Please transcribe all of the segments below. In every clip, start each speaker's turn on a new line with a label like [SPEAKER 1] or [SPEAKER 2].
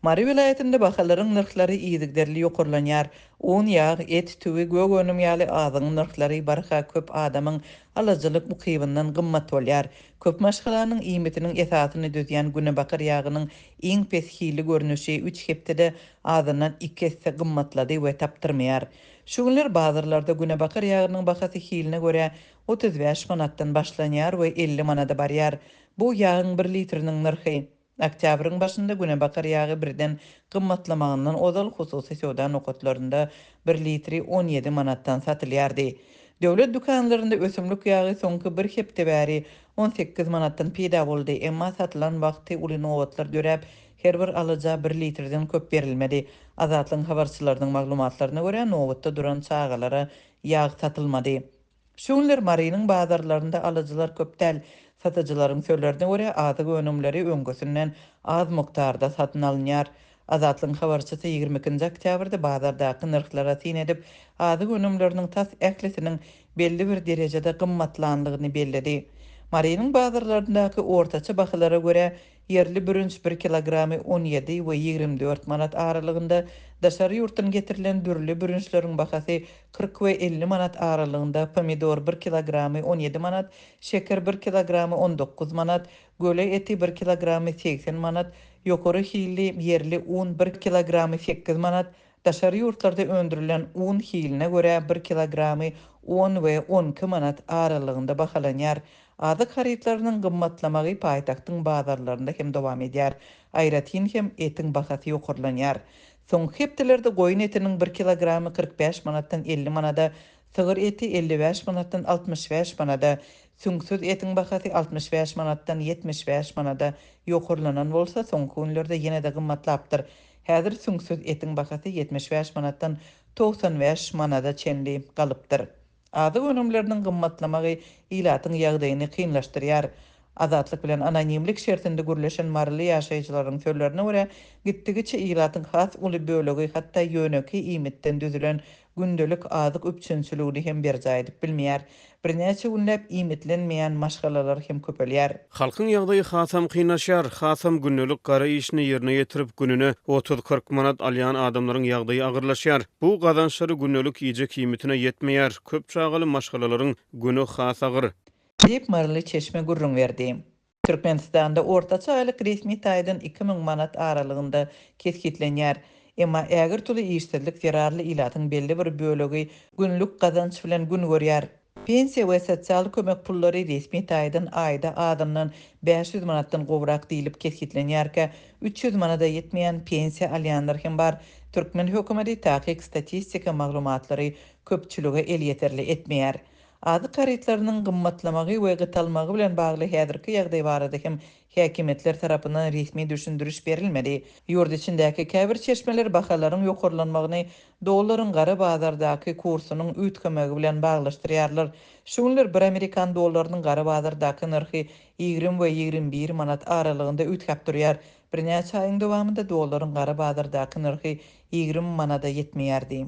[SPEAKER 1] Mary welaýatynda bahalaryň nyrhlary yzygiderli ýokarlanýar. Un, ýag, et, tüwi, gök önüm ýaly azygyň nyrhlary barha köp adamyň alyjylyk ukybyndan gymmat bolýar. Köp maşgalanyň iýmitiniň esasyny düzýän günebakar ýagynyň iň pes hilli görnüşi üç hepdede azyndan iki esse gymmatlady we tapdyrmaýar. Şu günler bazarlarda günebakar ýagynyň bahasy hiline görä 35 manatdan başlanýar we 50 manada barýar. Bu ýagyň bir litriniň nyrhy. Oktýabryň başynda günebakar ýagy birden gymmatlamagyndan ozal hususy söwda nokatlarynda bir litri 17 manatdan satylýardy. Döwlet dükanlarynda ösümlik ýagy soňky bir hepde bäri 18 manatdan peýda boldy, emma satylan wagty uly nobatlar döräp, her bir alyja bir litrden köp berilmedi. Azatlygyň habarçylarynyň maglumatlaryna görä, nobatda duran çagalara ýag satylmady. Şu günler Marynyň bazarlarynda alyjylar köp däl. Satyjylaryň sözlerine görä, azyk önümleri öňküsinden az mukdarda satyn alynýar. Azatlygyň habarçysy 22-nji oktýabrda bazardaky nyrhlara syn edip, azyk önümleriniň tas ählisiniň belli bir derejede gymmatlandygyny belledi. Marynyň bazarlaryndaky ortaça bahalara görä, Ýerli bürünç bir kilogramy 17 we 24 manat aralygynda, daşary ýurtdan getirilen dürli bürünçleriň bahasy 40 we 50 manat aralygynda, pomidor bir kilogramy 17 manat, şeker bir kilogramy 19 manat, göle eti bir kilogramy 80 manat, ýokary hilli ýerli un bir kilogramy 8 manat, Daşary ýurtlarda öndürilen un hiline görä bir kilogramy on we 12 manat aralygynda bahalanýar. Azyk harytlarynyň gymmatlamagy paýtagtyň bazarlarynda hem dowam edýär. Aýratyn hem etiň bahasy ýokarlanýar. Soňky hepdelerde goýun etiniň bir kilogramy 45 manatdan 50 manada, sygyr eti 55 manatdan 65 manada, süňksüz etiň bahasy 65 manatdan 75 manada ýokarlanan bolsa, soňky günlerde ýene-de gymmatlapdyr. Häzir süňksüz etiň bahasy 75 manatdan 95 manada çenli galypdyr. Azyk önümleriniň gymmatlamagy ilatyň ýagdaýyny kynlaşdyrýar. Azatlyk bilen anonimlik şertinde gürleşen maryly ýaşaýjylaryň sözlerine görä, gitdigiçe ilatyň has uly bölegi hatda ýönekeý iýmitden düzülen gündelik azyk üpjünçiligini hem berjaý edip bilmeýär. Birnäçe günläp iýmitlenmeýän maşgalalar hem köpelýär.
[SPEAKER 2] Halkyň ýagdaýy hasam kynlaşýar, hasam gündelik gara işini ýerine ýetirip, gününe otuz-kyrk manat alýan adamlaryň ýagdaýy agyrlaşýar. Bu gazançlary gündelik iýjek iýmitine ýetmeýär. Köp çagaly maşgalalaryň güni has agyr.
[SPEAKER 1] Diýip, maryly çeşme gürrüň berdi. Türkmenistanda ortaça aýlyk resmi taýdan 2000 manat aralygynda kesgitlenýär. Emma ägirt uly işsizlik zerarly ilatyň belli bir bölegi günlük gazanç bilen gün görýär. Pensiýa we sosial kömek pullary resmi taýdan aýda azyndan 500 manatdan gowrak diýlip kesgitlenýärkä, 300 manada ýetmeýän pensiýa alýanlar hem bar. Türkmen hökümeti takyk statistika maglumatlary köpçülige elýeterli etmeýär. Azyk harytlarynyň gymmatlamagy we gytalmagy bilen bagly häzirki ýagdaý barada hem häkimiýetler tarapyndan resmi düşündiriş berilmedi. Ýurt içindäki käbir çeşmeler bahalaryň ýokarlanmagyny dollaryň gara bazardaky kursunyň üýtgemegi bilen baglaşdyrýarlar. Şu günler bir amerikan dollarynyň gara bazardaky nyrhy 20 we 21 manat aralygynda üýtgäp durýar. Birnäçe aýyň dowamynda dollaryň gara bazardaky nyrhy 20 manada ýetmeýärdi.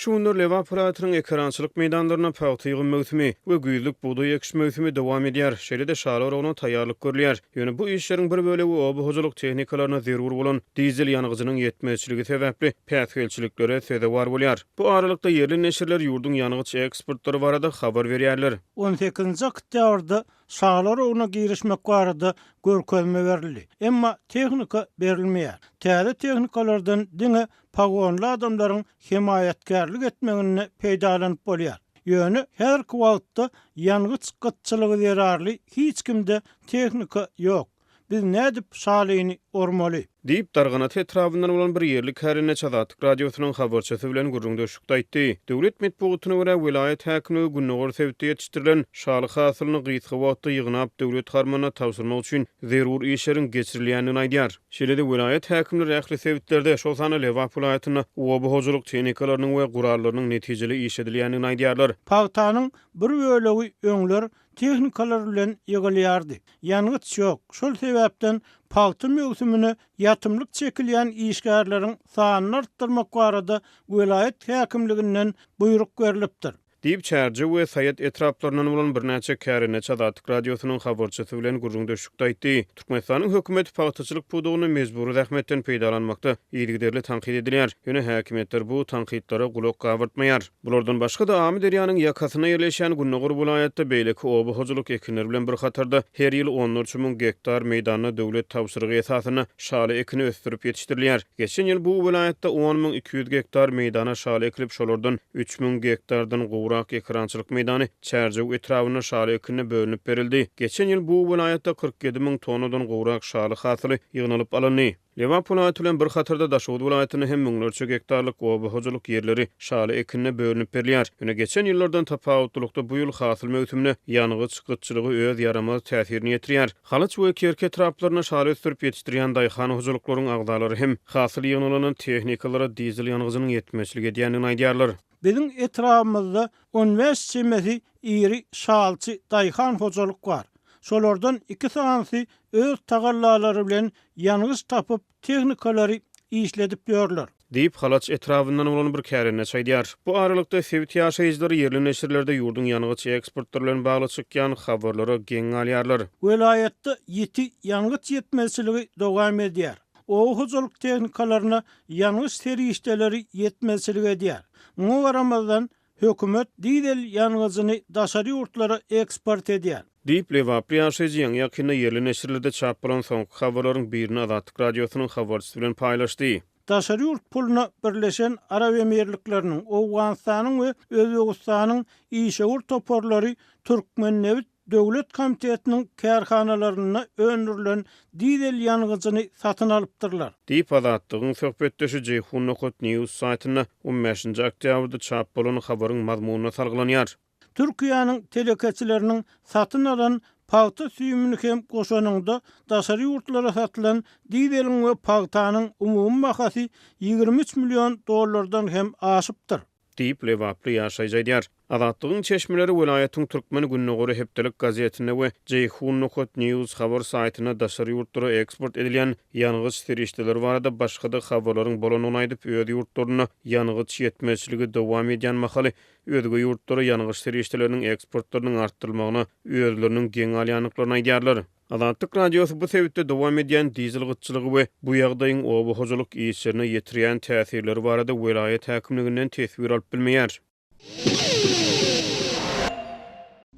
[SPEAKER 2] Şu günler Lebap welaýatynyň ekerançylyk meýdanlarynda pagta ýygym möwsümi we güýzlük bugdaý ekiş möwsümi dowam edýär, şeýle-de şaly oragyna taýýarlyk görülýär. Ýöne bu işleriň bir bölegi oba hojalyk tehnikalaryna zerur bolan dizel ýangyjynyň ýetmezçiligi sebäpli päsgelçiliklere sezewar bolýar. Bu aralykda, ýerli neşirler ýurduň ýangyç eksportlary barada habar berýärler.
[SPEAKER 3] On sekizinji oktýabrda Şaly oragyna girişmek barada görkezme berildi. Emma tehnika berilmeýär. Täze tehnikalardan diňe pogonly adamlaryň hemaýatkärlik etmeginde peýdalanyp bolýar. Ýöne häzirki wagtda ýangyç gytçylygy zerarly hiç kimde tehnika ýok. Biz nädip şalyny ormaly?
[SPEAKER 2] Diýip, Darganata etrabyndan bolan bir ýerli kärendeçi Azatlyk Radiosynyň habarçysy bilen gürrüňdeşlikde aýtdy. Döwlet metbugatyna görä, welaýat häkimligi gündogar sebitde ýetişdirilen şaly hasylyny gysga wagtda ýygnap, döwlet harmanyna tabşyrmak üçin zerur işleriň geçirilýändigini aýdýar. Şeýle-de, welaýat häkimleri ähli sebitlerde, şol sanda Lebap welaýatynda oba hojalyk tehnikalarynyň we gurallarynyň netijeli işledilýändigini aýdýarlar.
[SPEAKER 3] Pagtanyň bir bölegi öňler tehnikalar bilen ýygylýardy. Ýangyç ýok, şol sebäpden pagta möwsümine ýatymlyk çekilýän işgärleriň sanyny artdyrmak barada welaýat häkimliginden buýruk berlipdir.
[SPEAKER 2] Diýip, Çärjew we Saýat etraplaryndan bolan birnäçe kärendeçi Azatlyk Radiosynyň habarçysy bilen gürrüňdeşlikde aýtdy. Türkmenistanyň hökümeti pagtaçylyk pudagynda mejbury zähmetden peýdalanmakda yzygiderli tankyt edilýär. Ýöne häkimiýetler bu tankytlara gulak gabartmaýar. Bulardan başga-da, Amyderýanyň ýakasynda ýerleşýän gündogar welaýatda beýleki oba hojalyk ekinleri bilen bir hatarda her ýyl onlarça müň gektar meýdanda döwlet tabşyrygy esasynda şaly ekini ösdürip ýetişdirilýär. Geçen ýyl bu welaýatda 10 200 gektar meýdana şaly ekilip, şolardan 3000 gektardan gowrak ekerançylyk meýdany Çärjew etrabynda şaly ekinine bölünip berildi. Geçen ýyl bu welaýatda 47 müň tonnadan gowrak şaly hasyly ýygnalyp alyndy. Lebap welaýaty bilen bir hatarda Daşoguz welaýatynda hem müňlerçe gektarlyk oba hojalyk ýerleri şaly ekinine bölünip berilýär. Ýöne geçen ýyllardan tapawutlylykda bu ýyl hasyl möwsümine ýangyç gytçylygy öz ýaramaz täsirini ýetirýär. Halaç we Kerki etraplarynda şaly ösdürip ýetişdirýän daýhan hojalyklaryň agzalary hem hasyl ýygnalanda tehnikalara dizel ýangyjynyň ýetmezçilik edýändigini aýdýarlar.
[SPEAKER 3] Biziň etrabymyzda on bäş çemesi iri şalçy daýhan hojalyk bar. Şolardan iki sanysy öz tagallalary bilen ýangyç tapyp, tehnikalary işledip ýörler.
[SPEAKER 2] Diýip, Halaç etrabyndan bolan bir kärendeçi aýdýar. Bu aralykda, sebit ýaşaýjylary ýerli neşirlerde ýurduň ýangyç eksportlary bilen bagly çykýan habarlara geň galýarlar.
[SPEAKER 3] Welaýatda ýiti ýangyç ýetmezçiligi dowam edýär. Oba hojalyk tehnikalaryna ýangyç serişdeleri ýetmezçilik edýär. Muňa garamazdan, hökümet dizel ýangyjyny daşary ýurtlara eksport edýär.
[SPEAKER 2] Diýip, lebaply ýaşaýjy ýaňy-ýakynda ýerli neşirlerde çap bolan soňky habarlaryň birini Azatlyk Radiosynyň habarçysy bilen paýlaşdy.
[SPEAKER 3] Daşary ýurt puluna Birleşen Arap Emirlikleriniň, Owganystanyň we Özbegistanyň işewür toparlary Türkmennebit döwlet komitetiniň kärhanalarynda öndürilen dizel ýangyjyny satyn alypdyrlar.
[SPEAKER 2] Diýip, Azatlygyň söhbetdeşi Jeýhun nokat news saýtynda on bäşinji oktýabrda çap bolan habaryň mazmunyna salgylanýar.
[SPEAKER 3] Türkiýäniň telekeçileriniň satyn alan pagta süýümini hem goşanyňda daşary ýurtlara satylan dizeliň we pagtanyň umumy bahasy 23 million dollardan hem aşypdyr.
[SPEAKER 2] Diýip, lebaply ýaşaýjy aýdýar. Azatlygyň çeşmeleri welaýatyň Türkmen gündogary hepdelik gazetinde we Jeýhun nokat news habar saýtynda daşary ýurtlara eksport edilýän ýangyç serişdeleri barada başga-da habarlaryň bolandygyny aýdyp, öz ýurtlarynda ýangyç ýetmezçiligi dowam edýän mahaly özge ýurtlara ýangyç serişdeleriniň eksportlarynyň artdyrylmagyna özleriniň geň galýandyklaryny aýdýarlar. Azatlyk Radiosy bu sebitde dowam edýän dizel gytçylygy we bu ýagdaýyň oba hojalyk işlerine ýetirýän täsirleri barada welaýat häkimliginden teswir alyp bilmeýär.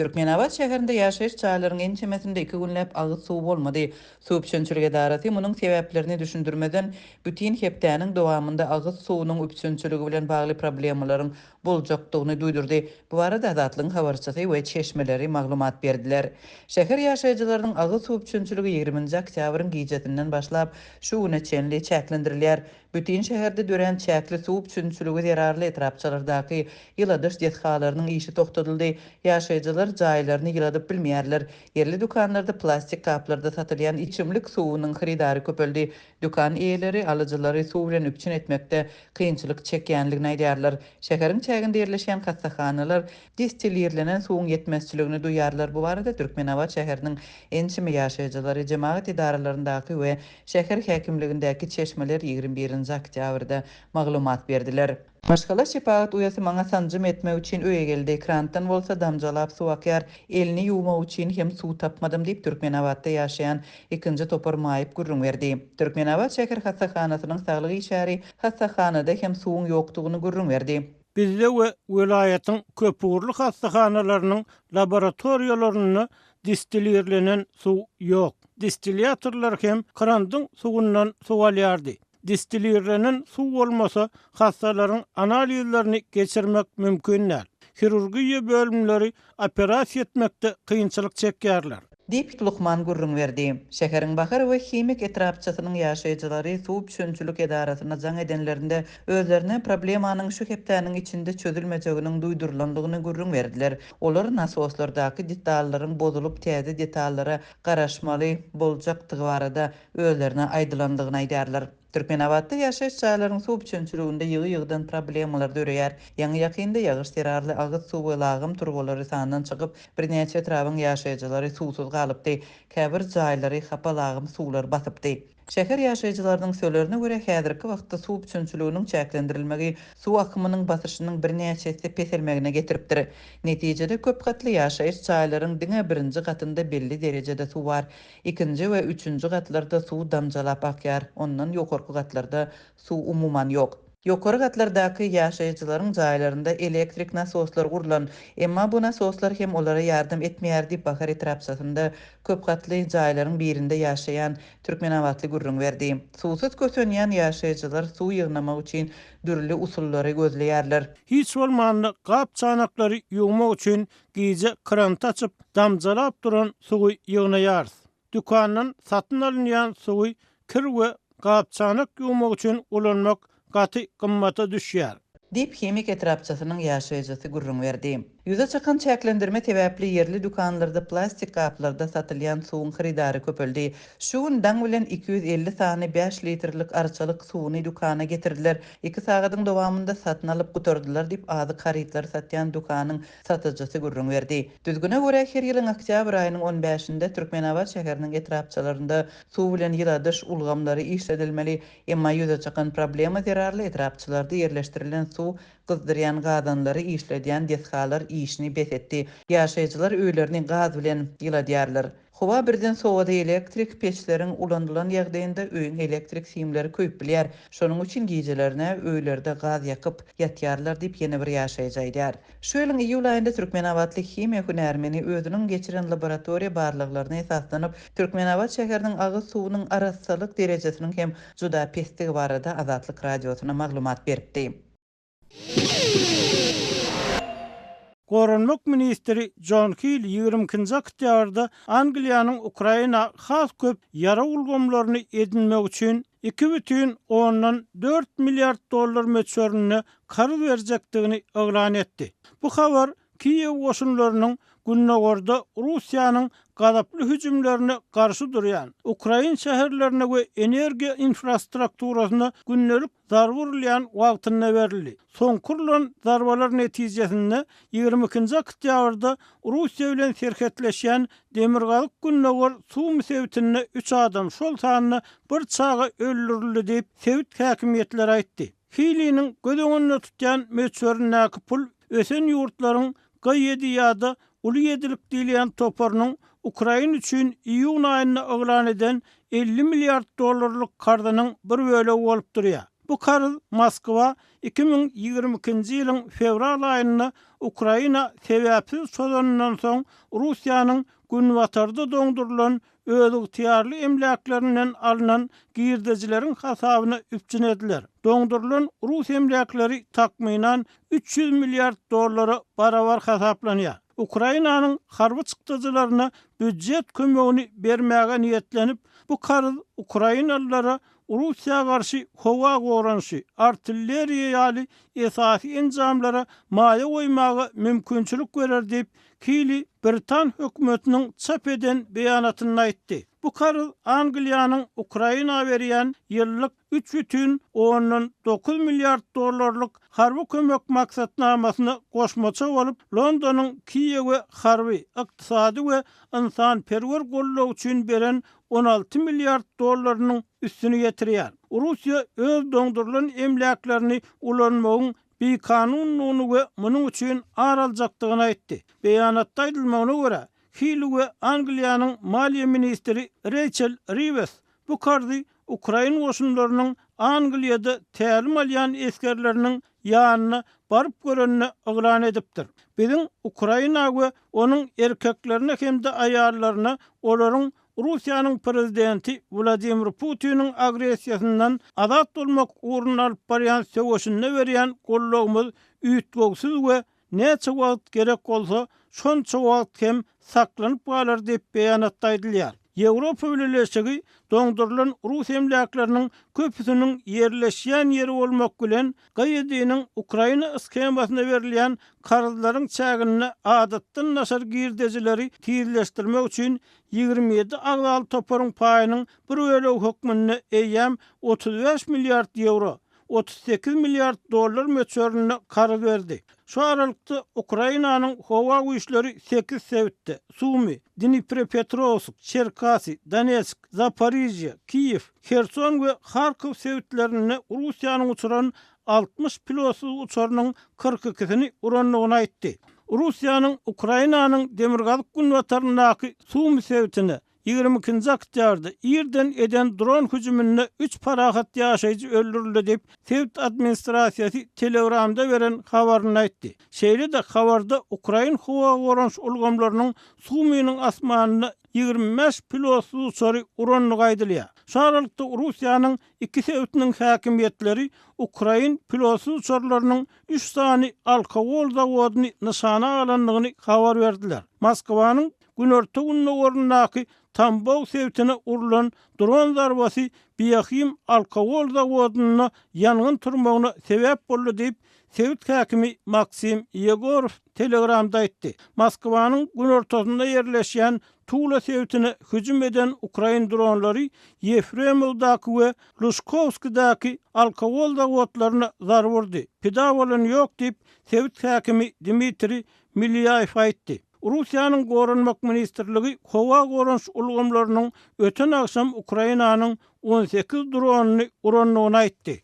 [SPEAKER 1] Türkmenabat şäherinde ýaşaýyş jaýlaryň ençemesinde iki günläp agyz suwy bolmady. Suw üpjünçilik edarasy munuň sebäplerini düşündirmeden, bütin hepdäniň dowamynda agyz suwunyň üpjünçiligi bilen bagly problemalaryň boljakdygyny duýdurdy. Bu barada Azatlygyň habarçysy we çeşmeleri maglumat berdiler. Şäher ýaşaýjylarynyň agyz suw üpjünçiligi ýigriminji oktýabryň gijesinden başlap, şu güne çenli çäklendirilýär. Bütin şäherde dörän çäkli suw üpjünçiligi zerarly etrapçalardaky ýyladyş desgalarynyň işi togtadyldy. Ýaşaýjylar jaýlaryny ýyladyp bilmeýärler. Ýerli dükanlarda plastik gaplarda satylýan içimlik suwunyň hyrydary köpeldi. Dükan eýeleri alyjylary suw bilen üpjün etmekde kynçylyk çekýändigini aýdýarlar. Şäheriň çäginde ýerleşýän hassahanalar distilirlenen suwuň ýetmezçiligini duýýarlar. Bu barada Türkmenabat şäheriniň ençeme ýaşaýjylary, jemagat edaralaryndaky we şäher häkimligindäki çeşmeler 21 nji oktýabrda maglumat berdiler. Maşgala şepagat uýasy maňa sanjym etmek üçin öýe geldi. Krantdan bolsa damjalap suw akýar. Elini ýuwmak üçin hem suw tapmadym diýip, Türkmenabatda ýaşaýan ikinji topar maýyp gürrüň berdi. Türkmenabat şäher hassahanasynyň saglyk işgäri hassahanada hem suwuň ýokdugyny gürrüň berdi.
[SPEAKER 3] Bizde we welaýatyň köpugurly hassahanalarynyň laboratoriýalarynda distilirlenen suw ýok. Distilýatorlar hem krandyň suwundan suw alýardy. Distilirlenen suw bolmasa, hassalaryň analizlerini geçirmek mümkin däl. Hirurgiýa bölümleri operasiýa etmekde kynçylyk çekýärler.
[SPEAKER 1] Diýip, lukman gürrüň berdi. Şäheriň Bahar we Himik etrapçasynyň ýaşaýjylary suw üpjünçilik edarasyna jaň edenlerinde, özlerine problemanyň şu hepdäniň içinde çözülmejeginiň duýdurylandygyny gürrüň berdiler. Olar nasoslardaky detallaryň bozulyp täze detallara garaşmaly boljakdygy barada özlerine aýdylandygyny aýdýarlar. Türkmenabatda ýaşaýyş jaýlaryň suw üpjünçiliginde ýygy-ýygydan problemalar döreýär. Ýaňy-ýakynda ýagyş zerarly agyz suw we lagym turbalary sandan çykyp, birnäçe etrabyň ýaşaýjylary suwsuz galypdy. Käbir jaýlary hapa lagym suwlar basypdy. Şäher ýaşaýjylarynyň sölerine görä, häzirki wagtda suw üpjünçiliginiň çäklendirilmegi suw akymynyň basyşynyň birnäçe esse peselmegine getiripdir. Netijede, köp gatly ýaşaýyş jaýlaryň diňe birinji gatynda belli derejede suw bar. Ikinji we üçünji gatlarda suw damjalap akýar, ondan ýokarky gatlarda suw umuman ýok. Ýokary gatlardaky ýaşaýjylaryň jaýlarynda elektrik nasoslar gurlan, emma bu nasoslar hem olara ýardam etmeýär diýip, Bahar etrapçasynda köp gatly jaýlaryň birinde ýaşaýan türkmenabatly gürrüň berdi. Suwsuz kösenýän ýaşaýjylar suw ýygnamak üçin dürli usullary gözleýärler.
[SPEAKER 3] Hiç bolmanda gap-çanaklary ýuwmak üçin gije kranty açyp, damjalap duran suwy ýygnaýarys. Dükandan satyn alynýan suwy kir we gap-çanak ýuwmak üçin ulanmak gaty gymmata düşýär.
[SPEAKER 1] Diýip, Himik etrapçasynyň ýaşaýjysy gürrüň berdi. Ýüze çykan çäklendirme sebäpli ýerli dükanlarda plastik gaplarda satylýan suwuň hyrydary köpeldi. Şu gün daň bilen 250 sany bäş litrlik arçalyk suwuny dükana getirdiler. Iki sagadyň dowamynda satyn alyp gutardylar diýip, azyk harytlary satýan dükanyň satyjysy gürrüň berdi. Düzgüne görä, her ýylyň oktýabr aýynyň on bäşinde Türkmenabat şäheriniň etrapçalarynda suw bilen ýyladyş ulgamlary işledilmeli. Emma ýüze çykan problema zerarly etrapçalarda ýerleşdirilen suw gyzdyrýan gazanlary işledýän desgalar işini bes etdi. Ýaşaýjylar öýlerini gaz bilen ýyladýarlar. Howa birden sowady elektrik peçleriň ulanylan ýagdaýynda öýüň elektrik simleri köýüp bilýär. Şonuň üçin gijelerine öýlerde gaz ýakyp ýatýarlar diýip ýene bir ýaşaýjy aýdýar. Şu ýylyň iýul aýynda türkmenabatly himiýa hünärmeni özüniň geçiren laboratoriýa barlaglaryna esaslanyp Türkmenabat şäheriniň agyz suwunyň arassalyk derejesiniň hem juda pesdigi barada Azatlyk Radiosyna maglumat beripdi.
[SPEAKER 3] Goranmak ministri Jon Hill 22-nji oktýabrda Angliýanyň Ukraina has köp ýarag ulgamlaryny edinmek üçin 2,4 milliard dollar möçberinde karz berjekdigini yglan etdi. Bu habar Kiýew goşunlarynyň gündogarda Russiýanyň gazaply hüjümlerine garşy durýan ukrain şäherlerine we energiýa infrastrukturasyna gündelik zarba urulýan wagtynda berildi. Soňky urlan zarbalar netijesinde 22-nji oktýabrda Russiýa bilen serhetleşýän demirgazyk-gündogar Sumy sebitinde üç adam, şol sanda bir çaga öldürildi diýip, sebit häkimiýetleri aýtdy. Hiliniň göz öňünde tutýan möçberindäki pul ösen ýurtlaryň G-ýedi ýa-da Uly ýedilik diýilýän toparynyň Ukraina üçin iýun aýynda yglan eden 50 milliard dollarlyk karzynyň bir bölegi bolup durýar. Bu karz Moskwa 2022-nji ýylyň fewral aýynda Ukraina sebäpsiz çozanyndan soň Russiýanyň Günbatarda doňdurylan özygtyýarly emläklerinden alnan girdejileriň hasabyna üpjün ediler. Doňdurylan rus emläkleri takmynan 300 milliard dollara barabar hasaplanýar. Ukrainanyň harby çykdajylaryna býujet kömegini bermäge niýetlenip, bu karz ukrainalylara Russiýa garşy howa goranyşy, artilleriýa ýaly esasy enjamlara maýa goýmaga mümkinçilik berer diýip, Kili britan hökümetiniň çap eden beýanatynda aýtdy. Bu karz Angliýanyň Ukraina berýän ýyllyk 3,9 milliard dollarlyk harby kömek maksatnamasyna goşmaça bolup, Londonyň Kiýewe harby, ykdysady we ynsanperwer goldaw üçin beren 16 milliard dollarynyň üstüni ýetirýär. Russiýa öz doňdurylan emläklerini ulanmagyň bikanundygyny we munuň üçin ar aljakdygyny aýtdy. Beýanatda aýdylmagyna görä, Hili we Angliýanyň maliýe ministri Reýçel Riwes bu karzy ukrain goşunlarynyň Angliýada tälim alýan esgerleriniň ýanyna baryp görenini yglan edipdir. Biziň Ukraina we onuň erkeklerine hem-de aýallaryna olaryň Russiýanyň prezidenti Wladimir Putiniň agressiýasyndan azat bolmak ugrunda alyp barýan söweşinde berýän goldawymyz üýtgewsiz we näçe wagt gerek bolsa, şonça wagt hem saklanyp galar diýip, beýanatda aýdylýar. Ýewropa Bileleşigi doňdurylan rus emläkleriniň köpüsiniň ýerleşýän ýeri bolmak bilen, GYD-niň Ukraina shemasyna berilýän karzlaryň çäginde adatdan daşary girdejileri tizleşdirmek üçin 27 agzaly toparyň paýynyň bir bölegi hökmünde eýýäm 35 milliard ýewro, 38 milliard dollar möçberinde karz berdi. Şu aralykda, Ukrainanyň howa güýçleri sekiz sebitde, Sumy, Dniprepetrowsk, Çerkasy, Donetsk, Zaporižýa, Kiýew, Herson we Harkow sebitlerinde Russiýanyň uçuran 60 pilotsyz uçarynyň 42-sini urandygyny aýtdy. Russiýanyň Ukrainanyň demirgazyk-günbataryndaky Sumy sebitine 22-nji oktýabrda irden eden dron hüjüminde üç parahat ýaşaýjy öldürildi diýip, sebit administrasiýasy Telegramda beren habarynda aýtdy. Şeýle-de, habarda ukrain howa goranyş ulgamlarynyň Sumynyň asmanynda 25 pilotsyz uçary urandygy aýdylýar. Şu aralykda, Russiýanyň iki sebitiniň häkimiýetleri ukrain pilotsyz uçarlarynyň üç sany alkogol zawodyny nyşana alandygyny habar berdiler. Moskwanyň günorta-gündogaryndaky Tambow sebitine urlan dron zarbasy Biohim alkogol zawodynda ýangyn turmagyna sebäp boldy diýip, sebit häkimi Maksim Ýegorow Telegramda aýtdy. Moskwanyň günortasynda ýerleşýän Tula sebitine hüjüm eden ukrain dronlary Ýefremowdaky we Lužkowskidäki alkogol zawodlaryna zarba urdy. Pida bolan ýok diýip, sebit häkimi Dmitriý Milýaýew aýtdy. Russiýanyň Goranmak ministrligi howa goranyş ulgamlarynyň öten agşam Ukrainanyň 18 dronyny urandygyny aýtdy.